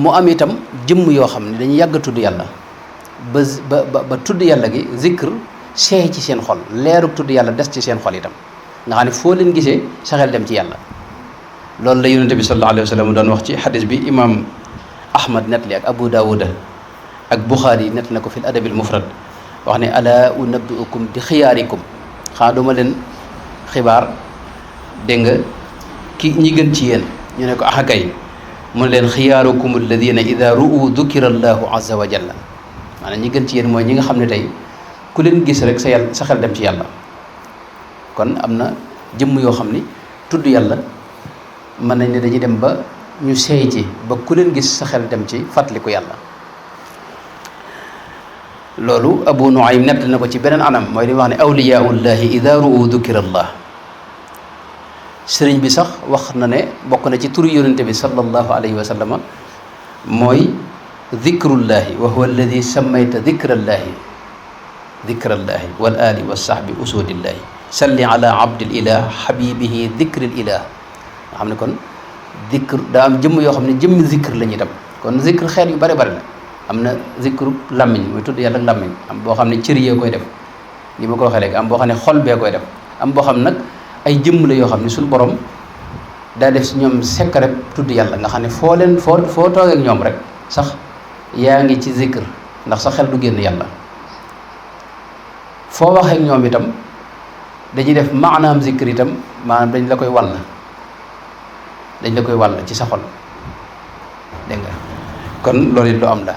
mu am itam jëmm yoo xam ne dañuy yàgg tudd yàlla ba tudd yàlla gi zikr seey ci seen xol leerug tudd yàlla des ci seen xol itam nga xam ne foo leen gisee sa xel dem ci yàlla. loolu la yonente bi sallallahu alayhi wa sallam doon wax ci xadis bi imam ahmad nettali ak abu daawuda ak buxaari nett na ko fil adabil mufrad wax ne ala unabbiukum bi xiyaarikum xanaa duma leen xibaar dégg nga ki ñi gën ci yéen ñu ne ko axakay mu ne leen xiyaarukum alladina ida ru'u dukira allahu azza wa jalla maanaam ñi gën ci yéen mooy ñi nga xam ne tey ku leen gis rek sa xel dem ci yàlla. kon am na jëmm yoo xam ni tudd yàlla mën nañ ne dañuy dem ba ñu seey ci ba ku leen gis sa xel dem ci fàttaliku yàlla. loolu Abu Nuaym nett na ko ci beneen anam mooy li wax ne awliyaullahi ida ru'u dukira allah sëriñ bi sax wax na ne bokk na ci turu yonente bi sallallahu alayhi wa sallama mooy dikrullahi wa huwa alladi sammayta dikrallaahi wal ali wa sahbi usudillahi salli ala abdil ilah habibihi dikril ilah nga xam ne kon dikr daa am jëmm yoo xam ne jëmmi zikr la ñuy dem kon zikr xeet yu bari la am na zikru làmmiñ muy tudd yàlla ak làmmiñ am boo xam ne cër yee koy def li ma ko waxee léegi am boo xam ne xol bee koy def am boo xam ne nag ay jëmm la yoo xam ne suñu borom daa def si ñoom sekk rek tudd yàlla nga xam ne foo toogee ak ñoom rek sax yaa ngi ci zikr ndax sa xel du génn yàlla foo waxee ak ñoom itam dañuy def maanaam zikr itam maanaam dañ la koy wàll ci sa xol dégg nga kon loolu it lu am la